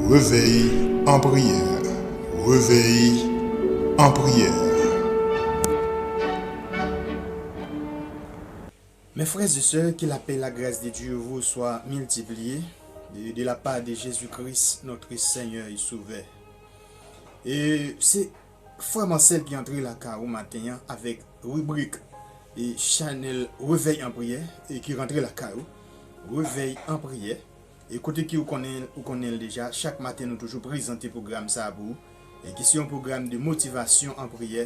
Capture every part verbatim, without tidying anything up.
Réveil en prière. Réveil en prière. Mes frères et sœurs, que la paix et la grâce de Dieu vous soient multipliées de, de la part de Jésus-Christ, notre Seigneur et Sauveur. E se frè Marcel ki antre lakay ou maten an avèk ribrik e chanèl Réveil en prière e ki rantre lakay ou, Réveil en prière. E kote ki ou konnen, ou konnen l deja, chak maten nou toujou prezante pwogram sa a pou ou. E ki se yon pwogram de motivasyon an priyè.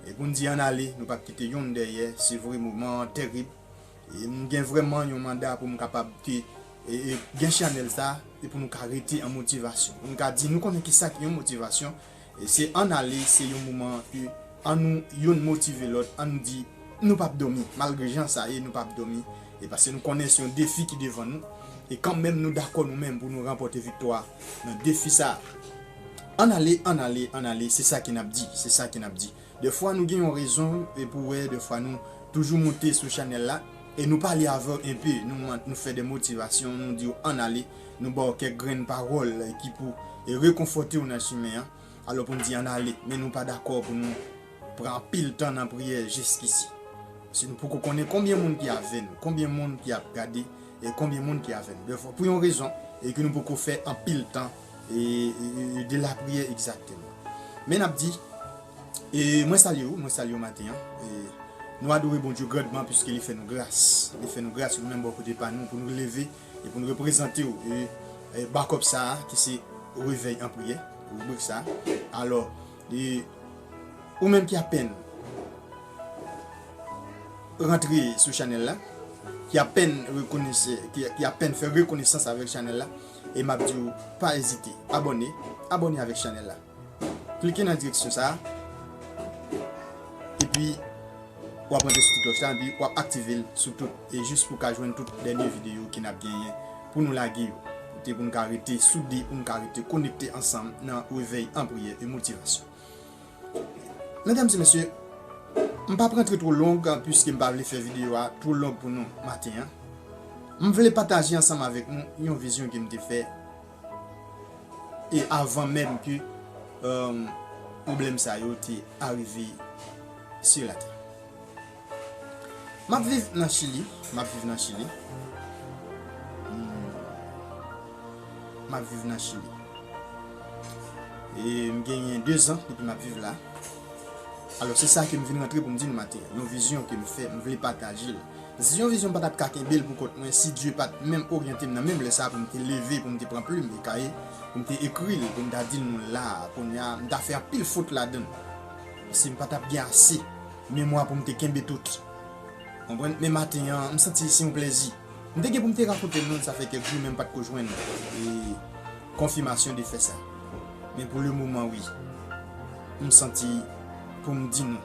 E pou n di ann ale, nou p ap kite yonn dèyè, se vre moman an terib. E m gen vrèman yon manda pou m kapab te e, e, gen chanèl sa, e pou nou ka rete an motivasyon. Pou nou ka di, nou konnen ki sa ki yon motivasyon, e se ann ale, se yon moman ke ann nou yonn motive lòt, ann nou di, nou p ap dòmi, malgre jan sa ye, nou p ap dòmi, e paske nou konnen se yon defi ki devan nou, e kanmenm nou dakò nou menm pou nou ranpòte viktwa nan defi sa. Ann ale, ann ale, ann ale, se sa ke n ap di, se sa ke n ap di. Dèfwa nou gen yon rezon e pou wè, dèfwa nou toujou moute sou chanèl la e nou pale avè w enpe, nou, nou fè de motivasyon, nou di w ann ale, nou ba w kèk grenn pawòl ki pou e rekonfòte w nan chimen an. Alò pou n di ann ale, men nou pa dakò pou nou pran anpil tan nan priyè jiskisi. Paske nou poko konnen konbyen moun ki avè nou, konbyen moun ki ap gade e konbyen moun ki avè nou. Dèfwa, pou yon rezon, e ke nou poko fè anpil tan e, e, e de lapriyè egzakteman. Men n ap di, e mwen salye w, mwen salye w maten an. E nou adore Bondye grandman piske li fè nou gras. Li fè nou gras, nou menm bò kote pa nou, pou nou leve e pou nou reprezante w. E, e bakòp sa a, ki se Réveil en prière, ribrik sa a. Alò, e ou menm ki apèn rantre sou chanèl la, ki apèn rekonese, ki, ki apèn fè rekonesans avèk chanèl la, e m ap di w, pa ezite, abòne, abòne avèk chanèl la. Klike nan direksyon sa a, epi w ap rantre sou ti klòch la, epi w ap aktive l sou tout, e jis pou w ka jwenn tout dènye videyo ke n ap genyen pou nou lage yo. Kote pou nou ka rete soude, pou nou ka rete konekte ansanm nan Réveil en prière e motivasyon. Medam e mesye, m p ap rantre two long, piske m pa vle fè videyo a two long pou nou maten an. M vle pataje ansanm avèk nou yon vizyon ke m te fè e avan menm ke, um, pwoblèm sa yo te arive sou latè. M ap viv nan Chili, m ap viv nan Chili. Hmm. M ap viv nan Chili. E m genyen dezan depi m ap viv la. Alò, se sa ke m vin rantre pou m di nou maten an. Yon vizyon ke m fè, m vle pataje l. Se yon vizyon m pa t ap ka kenbe l pou kont mwen si Dye pa t menm oryante m nan menm lè sa a pou m te leve, pou m te pran plim e kaye, pou m te ekri l, pou m ta di l nou la a. Kounye a, m ta fè anpil fot ladan l. Si m pa t ap gen ase memwa pou m te kenbe tout. Konprann? Men maten an, m santi se yon plèzi. M te gen pou m te rakonte l nou, sa fè kèk jou, men m pa t ko jwenn, e, konfimasyon de fè sa. Men pou le moman, wi. M santi pou m di nou.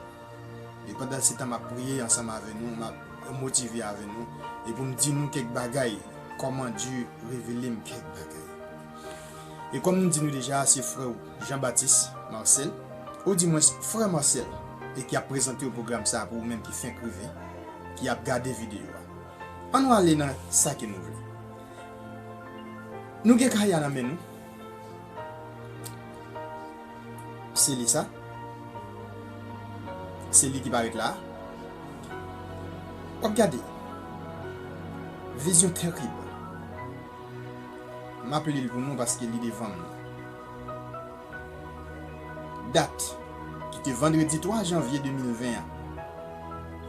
E pandan se tan m ap priye ansanm avè nou, m ap motive avè nou. E pou m di nou kèk bagay, kòman Dye revele m kèk bagay. E kòm m di nou deja, se frè w Jean Baptiste Marcel, oudimwens frè Marcel, e ki ap prezante w pwogram sa a pou ou menm ki fenk rive, ki ap gade videyo a. Ann nou ale nan sa ke nou vle. Nou gen kay la nan men nou. Se li sa. Se li ki parèt la. W ap gade. Vizyon terib. M ap li l pou nou paske li devan m nan. Dat ki te vandredi twa janvye de mil ven an.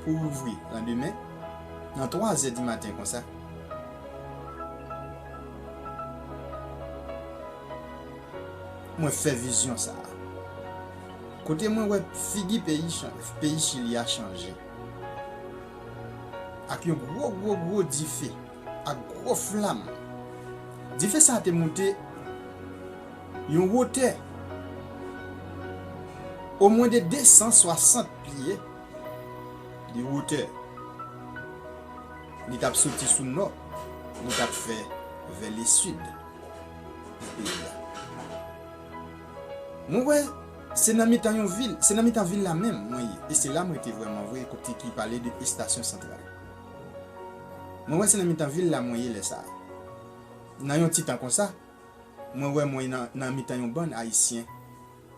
Pou ouvri landemen, nan twa zè di maten konsa, mwen fè vizyon sa a. Kote mwen wè figi peyi chan-, peyi Chili a chanje. Ak yon gwo, gwo, gwo dife, ak gwo flanm. Dife sa a te moute yon wotè omwen de de san swasant pye de wotè. Li t ap soti sou nò, li t ap fè vè lesid nan peyi a. Mwen wè, se nan mitan yon vil, se nan mitan vil la menm mwen ye, e se la mwen te vrèman vre, kote ki pale de estasyon santral. Mwen wè se nan mitan vil la mwen ye lè sa a. Nan yon ti tan konsa, mwen wè mwen nan, nan mitan yon bann Ayisyen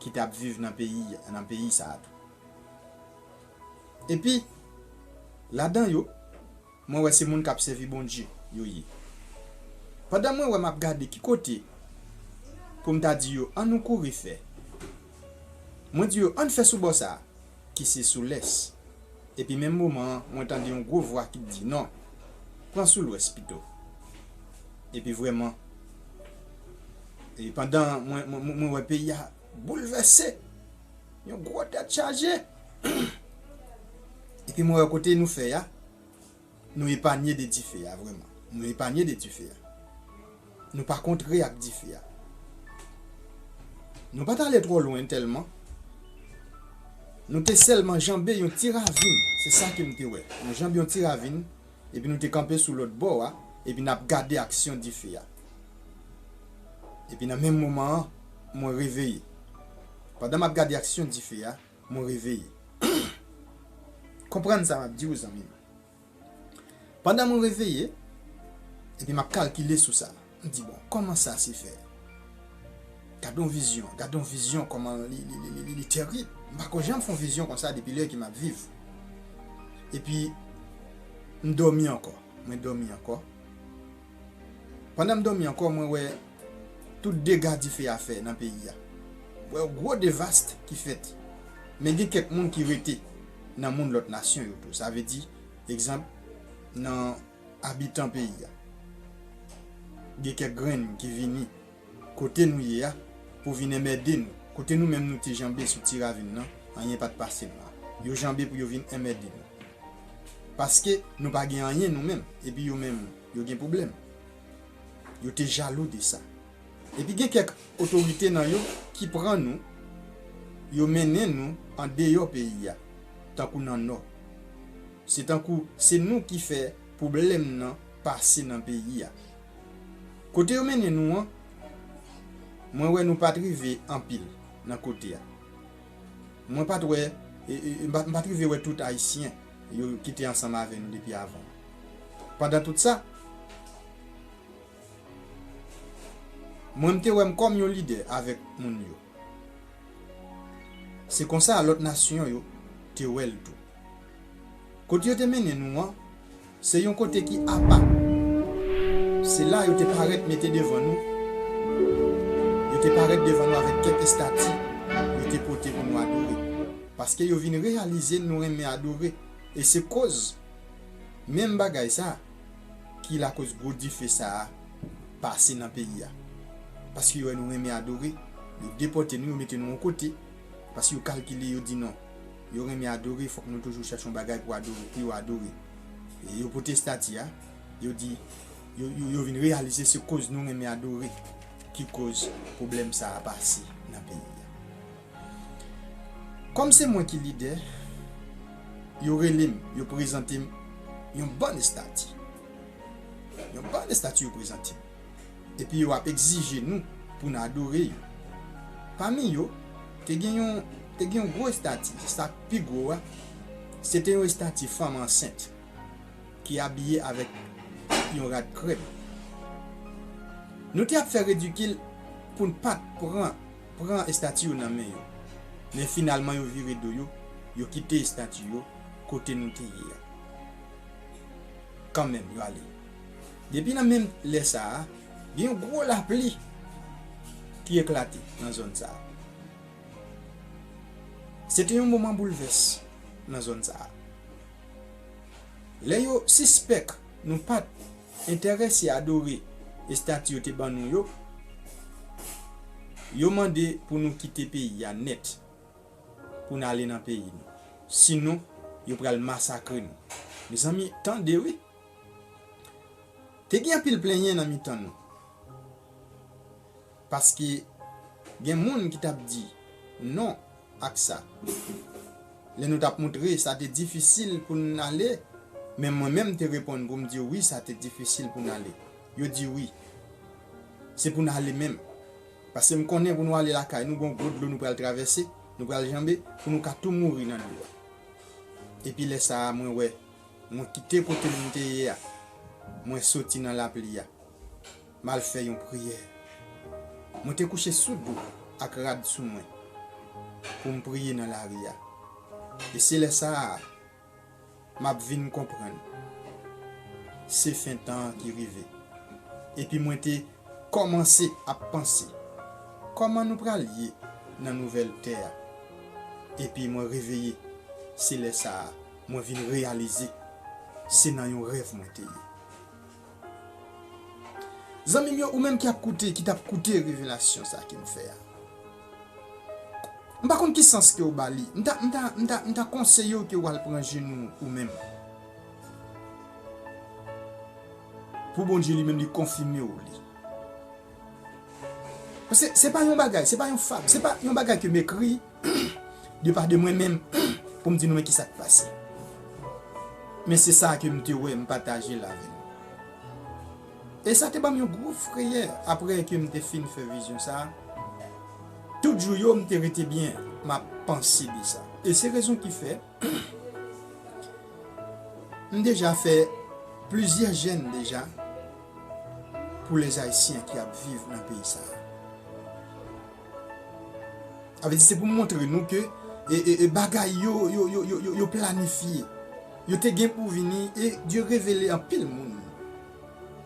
ki t ap viv nan peyi, nan peyi sa a tou. Epi, ladan yo, mwen wè se moun k ap sèvi Bondye yo ye. Pandan mwen wè m ap gade ki kote pou m ta di yo, "An nou kouri fè," mwen di yo, "Ann fè sou bò sa a," ki se sou lès. Epi menm moman an, mwen tande yon gwo vwa ki di, "Non, pran sou lwès pito." Epi vrèman, e pandan mwen, mwen, mwen, mwen wè peyi a boulvèse, yon gwo tèt chaje. Epi mwen wè kote nou fè a, nou epanye de dife a, vrèman. Nou epanye de dife a. Nou pa kontre ak dife a. Nou pa t ale twò lwen tèlman. Nou te sèlman janbe yon ti ravin. Se sa ke m te wè. Nou janbe yon ti ravin, epi nou te kanpe sou lòt bò a, epi n ap gade aksyon dife a. Epi nan menm moman an, mwen reveye. Pandan m ap gade aksyon dife a, mwen reveye. Konprann sa m ap di w, zanmi m. Pandan mwen reveye, epi m ap kalkile sou sa, m di, "Bon, kòman sa se fè?" Gade yon vizyon, gade yon vizyon, kòman li, li, li, li, li terib. M pa ko janm fè yon vizyon konsa depi lè ke m ap viv. Epi, m dòmi ankò. Mwen dòmi ankò. Pandan m dòmi ankò, mwen wè tout dega dife a fè nan peyi a. Mwen wè gwo devaste ki fèt. Men gen kèk moun ki rete nan moun lòt nasyon yo tou. Sa vle di, egzanp, nan abitan peyi a. Gen kèk grenn ki vini kote nou ye a pou vin enmède nou. Kote nou menm nou te janbe sou ti ravin nan, anyen pa t pase nou. Yo janbe pou yo vin enmède nou. Paske nou pa gen anyen nou menm, epi yo menm, yo gen pwoblèm. Yo te jalou de sa. Epi gen kèk otorite nan yo ki pran nou, yo mennen nou andeyò peyi a, tankou nan Nò. Se tankou se nou ki fè pwoblèm nan pase nan peyi a. Kote yo mennen nou an, mwen wè nou pa t rive anpil nan kote a. Mwen pa t wè, e, e, e, m pa, m pa t rive wè tout Ayisyen yo ki te ansanm avè nou depi avan. Pandan tout sa, mwen m te wè m kòm yon lidè avèk moun yo. Se konsa lòt nasyon yo te wè l tou. Kote yo te mennen nou an, se yon kote ki apa. Se la yo te parèt mete devan nou. Yo te parèt devan nou avèk kèk estati yo te pote pou nou adore. Paske yo vin reyalize nou renmen adore. E se koz menm bagay sa ki lakoz gwo dife sa a pase nan peyi a. Paske yo wè nou renmen adore, yo depòte nou, yo mete nou yon kote. Paske yo kalkile, yo di non. Yo renmen adore, fòk nou toujou chèche yon bagay pou adore, pou yo adore. E yo pote estati a, yo di, yo, yo, yo vin reyalize se koz nou renmen adore ki koz pwoblèm sa a pase nan peyi a. Kòm se mwen ki lidè, yo rele m, yo prezante m yon bann estati. Yon bann estati yo prezante m. Epi yo ap egzije nou pou n adore yo. Pami yo, te gen yon, te gen yon gwo estati, sa k pi gwo a, se te yon estati fanm ansent ki abiye avèk yon rad krèm. Nou te ap fè ridikil pou n pa t pran, pran estati yo nan men yo. Men finalman yo vire do yo, yo kite estati yo kote nou te ye a. Kanmenm, yo ale. Depi nan menm lè sa a, gen yon gwo lapli ki eklate nan zòn sa a. Se te yon moman boulvès nan zòn sa a. Lè yo sispèk nou pa t enterese adore estati yo te ban nou yo, yo mande pou nou kite peyi a nèt, pou n ale nan peyi nou. Sinon, yo pral masakre nou. Mezanmi, tande wi. Te gen anpil plenyen nan mitan nou. Paske gen moun ki t ap di non ak sa. Lè nou t ap montre sa te difisil pou n ale, men mwen menm te reponn pou m di yo wi, sa te difisil pou n ale. Yo di wi. Se pou n ale menm. Paske m konnen pou nou ale lakay nou, gon gwo dlo nou pral travèse, nou pral janbe, pou nou ka tou mouri nan dlo a. Epi lè sa a, mwen wè, mwen kite kote m te ye a, mwen soti nan lapli a. M al fè yon priyè. Mwen te kouche sou do ak rad sou mwen pou m priye nan lari a. E se lè sa a, m ap vin konprann se fen tan an ki rive. Epi mwen te kòmanse ap panse, kòman nou pral ye nan nouvèl tè a? Epi mwen reveye. Se lè sa a, mwen vin reyalize se nan yon rèv mwen te ye. Zanmi m yo, ou menm ki ap koute, ki t ap koute revelasyon sa ke m fè a, m pa konn ki sans ke w ba li. M ta, m ta, m ta, m ta konseye w ke w al pran jenou ou menm. Pou Bondye li menm li konfime w li. Paske se pa yon bagay, se pa yon fab, se pa yon bagay ke m ekri de pa de mwen menm pou m di nou men ki sa k pase. Men se sa ke m te wè, m pataje l avè nou. E sa te ban m yon gwo frayè apre ke m te fin fè vizyon sa a. Tout jou yo, m te rete byen, m ap panse de sa. E se rezon ki fè m deja fè plizyè jèn deja pou lèzayisyen ki ap viv nan peyi sa a. Sa vle di se pou m montre nou ke e, e, e bagay yo, yo, yo, yo, yo, yo planifye. Yo te gen pou vini e Dye revele anpil moun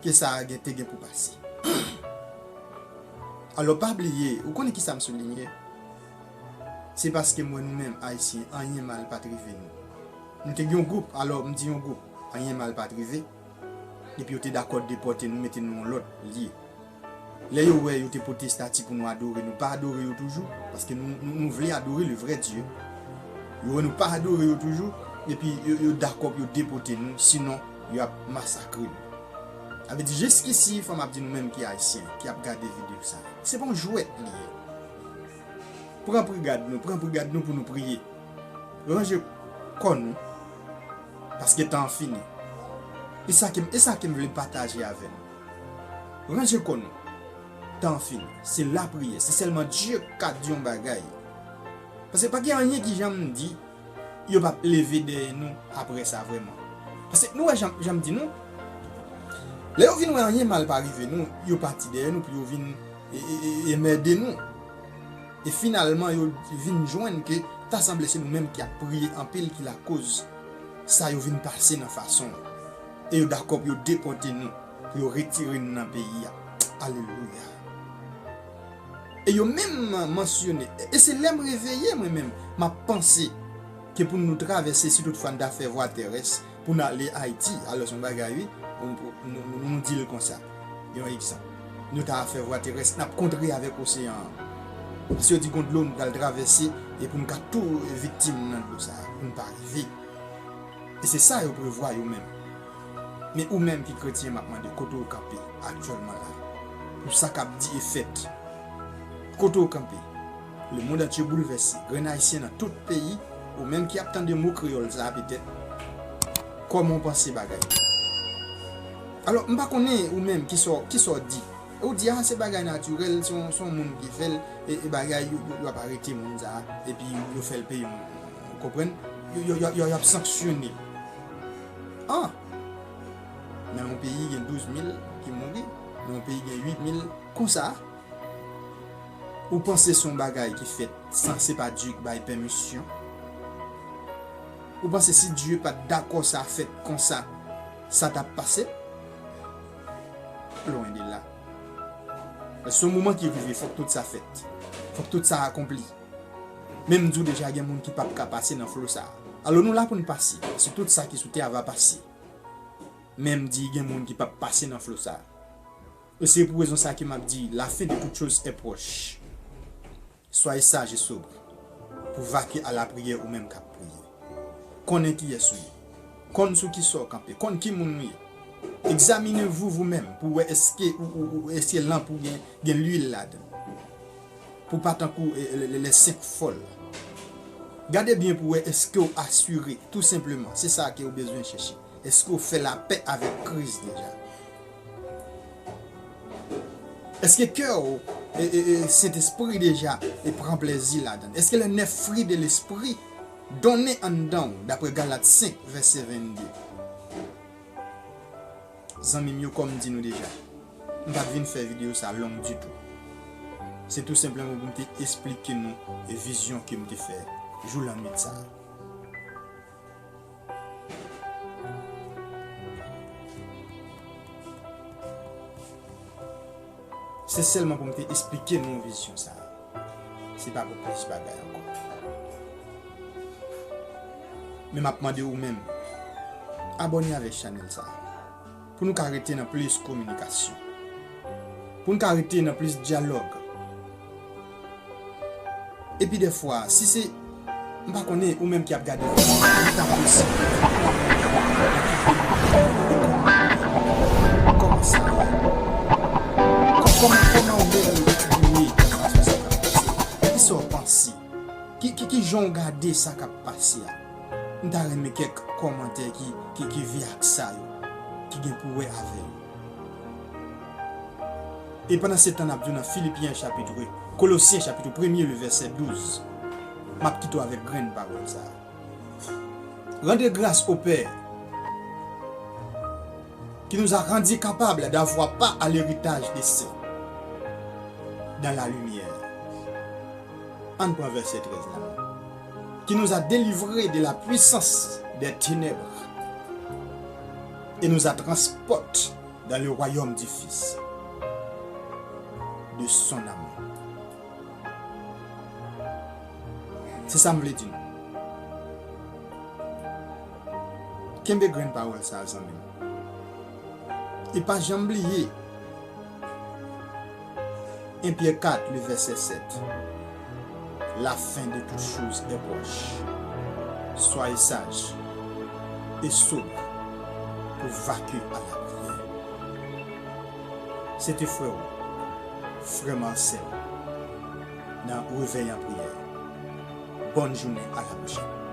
ke sa a gen, te gen pou pase. Alò, pa bliye, ou konnen ki sa m soulinye? Se paske m wè nou menm, Ayisyen, anyen mal pa t rive nou. Nou te gen yon gwoup, alò, m di yon gwoup, anyen mal pa t rive. Epi yo te dakò depòte nou, mete nou yon lòt lye. Lè yo wè yo te pote estati pou nou adore, nou pa adore yo toujou, paske nou, nou, nou vle adore le vrai Dieu. Yo wè nou pa adore yo toujou, epi yo, yo dakò pou yo depòte nou, sinon yo ap masakre nou. Sa vle di, jiskisi, fò m ap di nou menm ki Ayisyen, ki ap gade videyo sa a, se pa yon jwèt li ye. Pran pri gad nou, pran pri gad nou pou nou priye. Ranje kò nou, paske tan an fini. E sa ke m, e sa ke m vle pataje avè nou. Ranje kò nou. Tan an fini. Se lapriyè. Se sèlman Dye k ka di yon bagay. Paske pa gen anyen ki janm di, yo p ap leve dèyè nou apre sa vrèman. Paske nou wè jan, jan m di nou, lè yo vin wè anyen mal pa rive nou, yo pati dèyè nou pou yo vin e, e, e, e mède nou. E finalman, yo vin jwenn ke ta sanble se nou menm ki ap priye anpil ki lakoz sa yo vin pase nan fason an. E yo dakò pou yo depòte nou, pou yo retire nou nan peyi a. Alelouya. E yo menm mansyone, e, e se lè m reveye mwen menm, m ap panse ke pou nou travèse, si toutfwa n ta fè vwa terès, pou n ale Ayiti. Alò, se yon bagay, wi. Nou, nou, nou, nou di l konsa. Yon egzanp. Nou ta fè vwa terès, n ap kontre avèk oseyan an. Si yo di gon dlo, nou pral travèse, e pou n ka tou viktim nan dlo sa a, pou n pa rive. E se sa yo prevwa yo menm. Men ou menm ki kretyen, m ap mande, kote w kanpe aktyèlman la? Pou sa k ap di e fèt. Kote w kanpe? Lemonn antye boulvèse. Grenn ayisyen nan tout peyi, ou menm ki ap tande mo kreyòl sa a petèt, kòman w panse bagay? Alò, m pa konnen ou menm ki sa w, ki sa w di. Ou di, a, se bagay natirèl, se yon, se yon moun ki fè l, e, e bagay, yo, yo, yo ap arete moun sa a, epi yo fè l peye yon, ou konprann? Yo, yo, yo, yo, y ap sanksyone l. An! Nan yon peyi, gen douz mil ki mouri, nan yon peyi, gen uit mil konsa. Ou panse se yon bagay ki fèt san se pa Dye ki bay pèmisyon? Ou panse si Dye pa t dakò sa fèt konsa, sa t ap pase? Lwen de la. Se yon moman ki rive, fòk tout sa fèt. Fòk tout sa akonpli. Men m di w deja, gen moun ki p ap ka pase nan flo sa a. Alò, nou la pou n pase. Si tout sa ki sou tè a va pase. Men m di, gen moun ki p ap pase nan flo sa a. E se pou rezon sa ke m ap di, la fin de toutes choses est proche. Soyez sages et sobres, pou vaquer à la prière ou menm k ap priye. Konnen kiyès ou ye. Konn sou ki sa w kanpe. Konn ki moun ou ye. Examinez-vous vous-même pou wè èske ou, ou, ou, èske lanp ou gen, gen lwil ladan l. Pou pa tankou, e, le, le, le senk fòl. Gade byen pou wè èske w asire, tou senpleman. Se sa ke w bezwen chèche. Èske w fè lapè avèk Kris deja? Èske kè w, e, e, e, Sentespri deja, e, pran plezi ladan l? Èske les neuf fruits de l'esprit donnen anndan w, daprè Galat senk, vèsè vennde? Zanmi m yo, kòm m di nou deja, m pa t vin fè videyo sa long ditou. Se tou senpleman pou m te esplike nou vizyon ke m te fè jou lannwit sa a. Se sèlman pou m te esplike nou vizyon sa a. Se pa pou plis bagay ankò. Men m ap mande ou menm, abòne avèk chanèl sa a. Pou nou ka rete nan plis kominikasyon. Pou n ka rete nan plis dyalòg. Epi dèfwa, si se, m pa konnen, ou menm ki ap gade videyo, li ta posib. Kòman sa ye? Kò-, kòman, kòman ou menm ou ye nan sitiyasyon sa k ap pase? Kisa w panse? Ki, ki, ki jan w gade sa k ap pase a? M ta renmen kèk kòmantè ki, ki, ki vye ak sa yo, ki gen pou wè avè yo. E pandan se tan n ap di w nan Filipyen chapit, Kolosyen chapit premye, le vèsè douz. M ap kite w avèk grenn pawòl sa a. Rendez grâce au Père qui nous a rendus capables d'avoir part à l'héritage des saints dans la lumière. Ann pran vèsè trèz la. Qui nous a délivrés de la puissance des ténèbres et nous a transportés dans le royaume du Fils de son amour. Se sa m vle di nou. Kenbe grenn pawòl sa a, zanmi m. E pa janm bliye, en Pyè kat, le vèsè sèt. La fin de toutes choses est proche. Soyez sages et sobres pour vaquer à la prière. Se te frè w, frè Marcel, nan Réveil en prière. Bòn jounen, a la pwochèn.